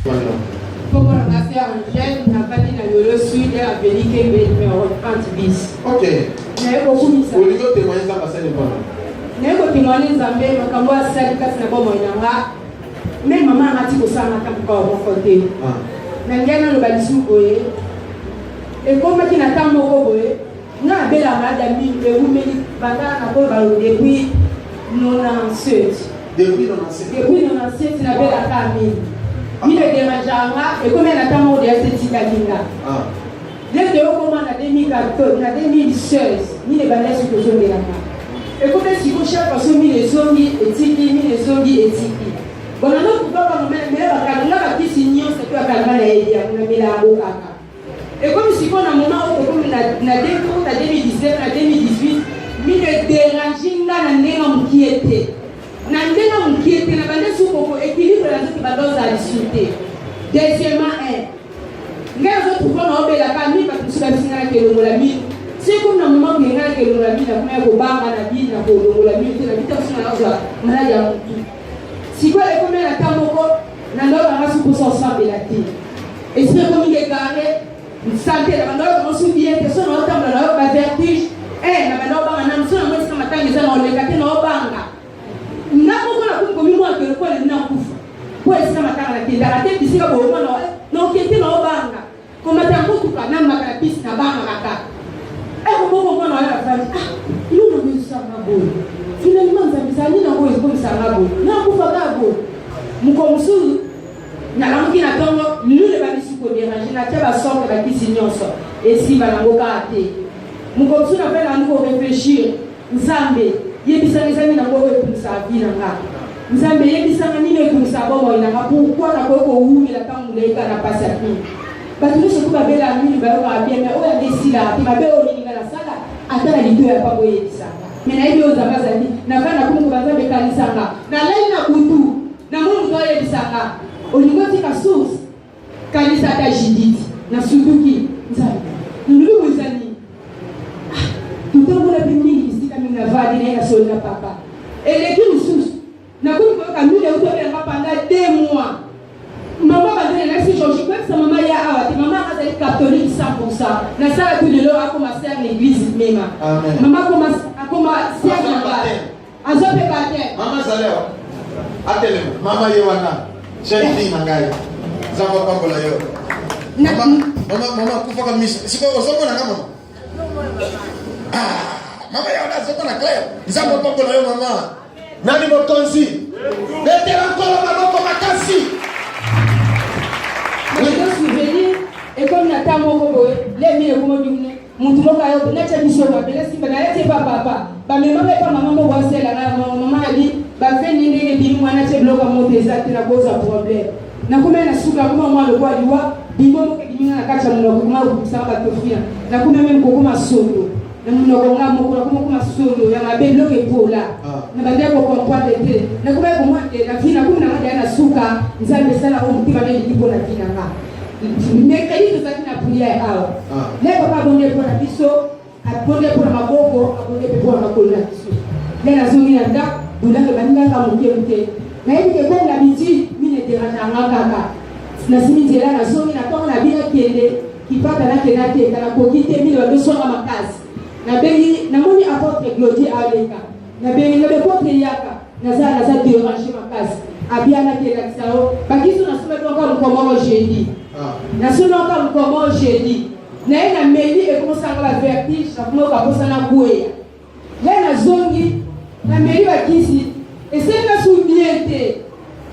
Kombo na nga sœur Angèle, navandi na Yolo Sud, avenue Kembe numéro 30 bis. Ok. Naye kokumisa. Olingi otémoigner Nzambe asali mpona? Naye kotémoigner Nzambe makambo asali kati na bomoi na nga. Me mama anga ti kosala ata mokolo moko te. Ah. Na ngai naloba lisusu boye, ekomaki na ntango moko boye, nga nabela maladi ya minu ewumeli banda nakoloba depuis 97. Depuis 97. Depuis 97 nabelaka minu. Minu ederangeaka nga, ekomi na ntango moko deya etikaki nga. Ah. Lete okoma na 2014, na 2016, minu ebanda soki kozongela nga. Ekomi siko chaque fois so minu ezongi etiki, minu ezongi etiki. Bon, nanokutoka mela bakalanga bakisi nyonso to akalanga na yebi yango namela yango kaka. Ekomi sikoyo na moment oyo tokomi na na 2019 na 2018, mino ederange nga na ndenge mokie te, na ndenge mokie te, na bande sukoko équilibre na nzoto banda ozala lisusu te. Deuxièmement, un ngai nazotrouve na obelaka mi bato mosusu babisi ngai nakelongola mino. Soki komi na moment ke ngai nakelongola mino, nakoma ya kobanga na bino na kolongola mino te, na bita mosusu na nazwa maladi ya motu. Sikoyo ekomi na ntango moko na ndako nanga su mposa osambela te, esprit ekomi kekare sante na banda oyo mosu bien te, so na otambola na yo ba vertige eh na banda obanga na mosu na mwesi na matanga eza na oleka te na obanga nga moko na komi komimona ke lokola nini nakufa po esika matanga nakendaka te, bisika boyoma na okende na obanga komata motuka namaka na bisi nabangaka kaka eko moko mwana oyo afandi, ah, eloko nango ezosanga boye, finalement Nzambe ezali nini yango ekomisanga boye, nakufa kaka boye. Moko mosusu nalamuki na ntongo, lule babisi kodéranger, natia basorte bakisi nyonso, esimba nango kaka te. Moko mosusu nafai nandi koréfléchir: Nzambe, yebisanga eza nini yango oyo etungisaka vie na nga. Nzambe, yebisanga nini oyo etungisaka bomoi na nga. Pourquoi nakoki kowumela ntango molai kaka na pasi ya mino? Bato nyonso to babelaka mino bayokaka bien, mais oyo anga esilaka te. Mabe oyo nini nga nasala? Ata na lito ya pamba oyebisanga. Me nayebi oyo Nzambe azali. Nafai nakomi koba: Nzambe, ekanisanga. Nalali na butu, namoni moto oyebisanga: olingi otika source, kanisa ata Judith. Nasutuki: Nzambe, nalobi boye, eza nini? Totambola mpe mingi, bisika mingi navandi naye, nasoli na papa. Eleki mosusu nakomi koyoka mine euti obelanga pendant 2 mois. Mama bandele nasi George koyebisa mama ya awa te. Mama azali catholique 100. Nasala tu lelo akoma sœur na église mema. Amen. Mama akoma sœur na nga, azwa mpe baptême. Mama azali awa, atelema. Mama ye wana, jeune fille na ngai, Nzambe apambola yo. Mama, mama, mama akufaka miso, sikoyo ozomona nga mama. Ah, mama ye wana azomona clair. Nzambe apambola yo mama. Nani mokonzi? Betela Nkolo maboko makasi. Nazo souvenir, ekomi na ntango moko boye, lemi ekomi bimne mutu moko ayo natya biso mabele simba nayati epa papa, bamemaka epa mama moko aselanga. Mama abi bafeni ndenge ebimi mwana tie biloko ya moto eza te, nakozwa problème. Nakomi na suka, nakoma mwa lokwa liwa bimo moko ebiminga na kati ya monoko, koma kokumisaka bato fina. Nakomi meme kokoma solo na monoko nga moko, nakoma koma solo ya mabe, biloko epola. Ah. Na bandaki kocomprendre te. Nakomaki komona te na vie nakomi nanga deya na suka. Nzambe, esala oyo motema nalingi mpo na vie na nga. Mercredi tozalaki na prière awa. Ah. Ne papa abonde mpo na biso, abonde mpo na maboko, abonde mpe mpo na makolo na biso. Nde nazongi na ndako, douleur ebandi kaka moke moke. Nayebi ke comme d'habitude mine ederangeanga kaka. Nasimi nzela, nazongi na ntongo na bino, akende kipata, nakende ateka, nakoki te, mine bandoswanga makasi. Nabengi, namoni apôtre Glodi aleka, nabengi, nabe: "Apôtre, yaka, naza dérange makasi." Abianaki elakisa yo bakiso. Nasomaki oka mokomoko jeudi. Ah. Nasomaka mokomo jeudi, naye na meli, ekomosanga bavertige, nakomoyoka mposa nakweya. Ye nazongi, nameli bakisi, esali nasu bien te.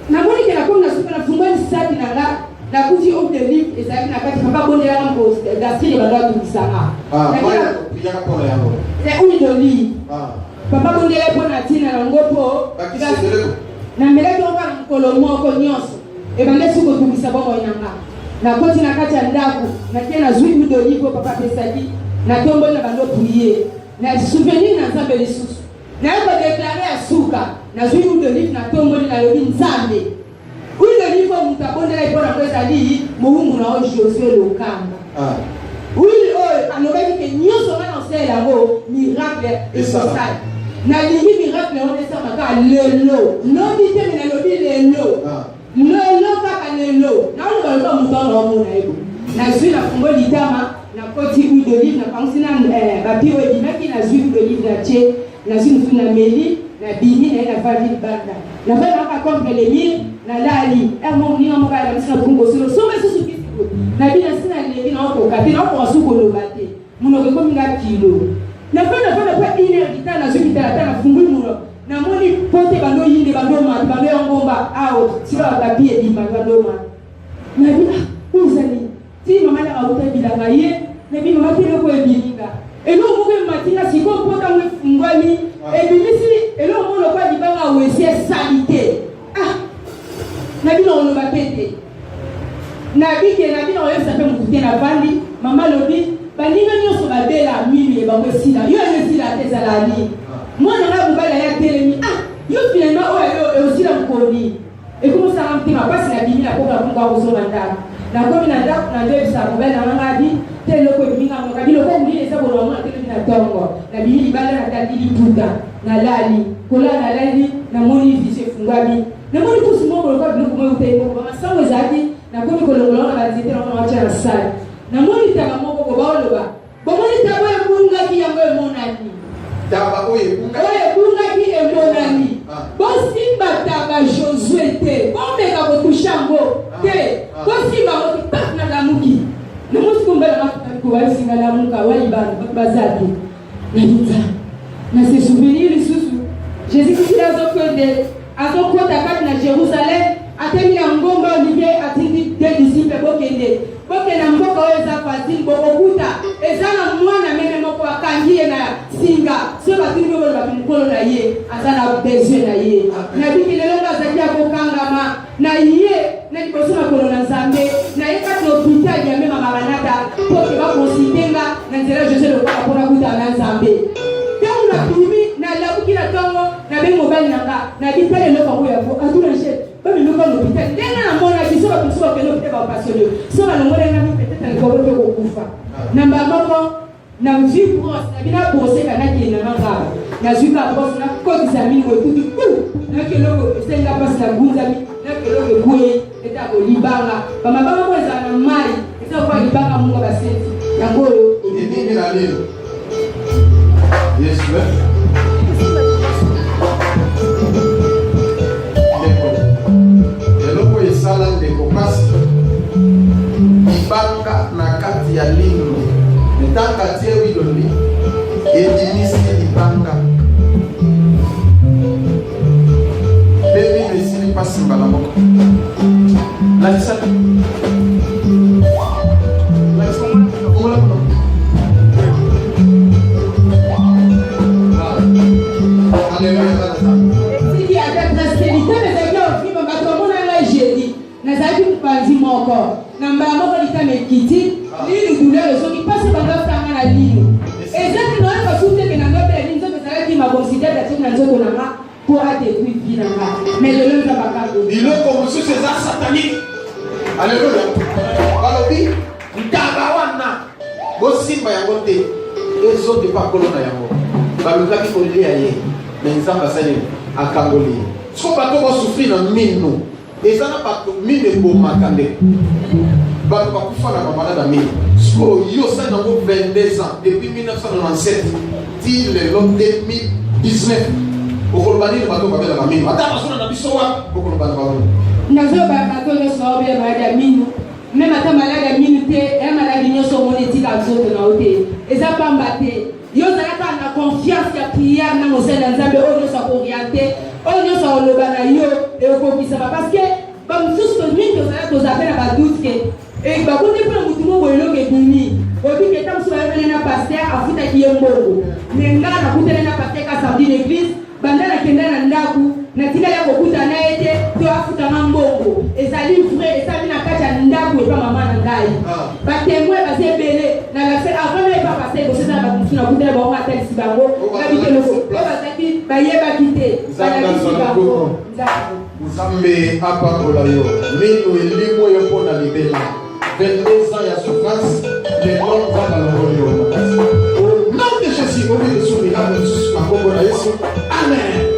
Namoni ke nakomi na suka, nafungoli saki na nga, nakuti eau d'olive ezalaki na kati. Papa bondelanga moko gastrite bando atungisanga. Ah, priaka mpona yango. Huile d'olive. Ah. Papa bondela mpo na ntina nango mpo Bakisi ebele. Namelaki yango kaka mokolo moko nyonso, ebanda soki kotungisa bomoi na nga. Nakoti na kati ya ndako, nakie, nazwi huile d'olive oyo papa apesaki, natomboli na bando prier na souvenir na Nzambe. Lisusu naye kodéclarer ya suka, nazwi huile d'olive, natomboli, nalobi: "Nzambe, huile d'olive oyo moto abondelaki mpo nango ezali mowumbu na oyo Josue Lokamba. Ah. Huile oyo alobaki ke nyonso nga na osalela yango miracle ekosala, nalingi miracle wana esamaka lelo, lobi te, me nalobi lelo." Ah. Lelo, kaka lelo. Naoloba lokola moto wana omona ye bo. Nazwi nafungoli litama, nakoti huile d'olive, napangusi na eh, bapi oyo ebimaki, nazwi huile d'olive natie, nazwi mosusu nameli, nabimi naye navandi libanda. Navandi kaka contre le mur, nalali. Heure moko moninga moko alamisi na buku kosolo, somba lisusu kisi boye. Nabi nasi nalembi naokoka te, naokoka su koloba te. Monoko ekomi nga kilo. Nafandi nafandi après une heure du temps nazwi kitalatala nafungoli monoko. Namoni pote bando yinde bando mata bando ya ngomba awa sika bapapi ebima bando mata. Nabi ah oyo eza nini? Ti mama na auta bilanga ye nabi mama te eloko ebimi nga. Eloko moko emati nga sikoyo pota yango efungwami ebimisi eloko moko lokola libanga wese salite. Ah nabi na oloba pe te. Nabi ke nabi na oyebisa pe motu te navandi mama alobi baninga nyonso babela minu ye bango esila yo yango esila te ezala nini mwana ngai mobali aye atelemi ah yo finalement oyo yo osila mokoni ekomisaka motema mpasi nabimi nakoka kongo akozonga ndako nakomi na ndako nazoyebisa mobali na ngai abi te eloko ebimi ngai moka biloko monene eza bolongo natelemi na ntongo nabimi libanda natandi liputa nalali kolala nalali namoni vision efungwami Namoni pusu moko lokola biloko moko eutaki moko bamasango ezalaki nakomi kolongola wana banzete na wana watya na sale namoni taba moko bo baoloba bomoni taba oyo ebungaki yango emonani taba oyo ebungaki emonani ah. bosimba taba josue te bomeka kotushe yango ah. te ah. bosimba yango te paf nalamuki namoni sikombela makobabisinga lamuka walibana bato baza te Nabita na se souvenir lisusu Jésus Christ azokende azokota kati na Jérusalem atemi na ngomba Olivier atindi deux disciples bokende bokende na mboka oyo eza facile bokokuta eza na mwana meme moko akangi ye na singa soki batuni bino bolobaki mokolo na ye aza na besoin na ye nabiki lelo nga azalaki ya kokangama Na ye na liboso makolo na Nzambe, na ye kati na hopital ya mema Maranatha mpo ke ba consulte nga na nzela Jose Lokola mpo nakutana na Nzambe. Ntango nabimi, nalamuki na ntongo, nabengi mobali na nga, nabi tala eloko yango ya ko atuna je bamemaka na hopital ndenge namonaki so bato mosusu bakende hopital bapasoli so balongoli nga mi peut-être likolo mpe kokufa na mbala moko Nazwi brosse na bino brosse ka nakende na ngaba nazwi ka brosse nakotisa mino etuti ku nayoki eloko esali nga mpasi nagunzami nayoki eloko ekwei etako libanga bamabanga moko ezala na mai eza lokola libanga moko basenti yango oyo ebimi na nini yesu ndeko eloko esala ndeko mpasi libanga na kati ya lino Ntango atie wiloli, ebimisi libanga. Mpe mino esili mpasi mbala moko. Lakisa. Lakisa. Fongola monoko. Alléluia, bana Nzambe. Etiki ata presque litama ezalaki ya ofimba bato bamona ngai jeudi Nazalaki mopanzi moko na mbala moko litama ekiti linu douleur ezongi mpasi ebanda osanga na linu eza te nayoka su te ke na nobela nini nzoto ezalaki mabongisi diable atiaki na nzoto na nga mpo adetruire vie na nga mais lelo nzambe akango biloko mosusu eza satanique aleluya balobi ntaba wana bosimba yango te ezongi mpa nkolo na yango balukaki kolia ye me nzambe asali akangoli ye soko bato basufri na mino Eza na bato mino ebomaka nde bato bakufa na bamalade ya mino. Sikoyo yo osali nango 22 ans depuis 1997 ti lelo 2019 okoloba nini bato babelaka mino ata bazona na biso wapi okoloba na bango? Nazoloba bato nyonso baobela maladi ya mino meme ata maladi ya mino te ya maladi nyonso omoni etika nzoto na yo te eza pamba te Yo zala kaka na confiance ya prière na mosali ya Nzambe oyo nyonso akoriente, oyo nyonso akoloba na yo ekokokisama parce que ba mosusu mingi tozala tozala mpe na ba doute ke eh, bakuti mpe na motu moko eloko ebimi oyebi ke ntango mosusu bayokani na pasteur afutaki ye mbongo me nga nakutani na pasteur ka samedi na église Banda nakenda na ndaku natikali ya kokutana na ye te to afuta nga mbongo. Ezali vrai esalami na kati ya ndaku epa mama na ngai. Ah. Ba temoins baza ebele na lakisa avant na epa pasteur liboso eza na bato mosusu nakutana bango atalisi bango oh, na biteloko oyo bazalaki bayebaki te balakisi bango Nzambe. Nzambe apambola yo mino elimo yo mpo na libela 22 ans ya souffrance lelo nzambe alongoli yo makasi au nom de jésus obi lisusu miracle lisusu na nkombo na yesu amen.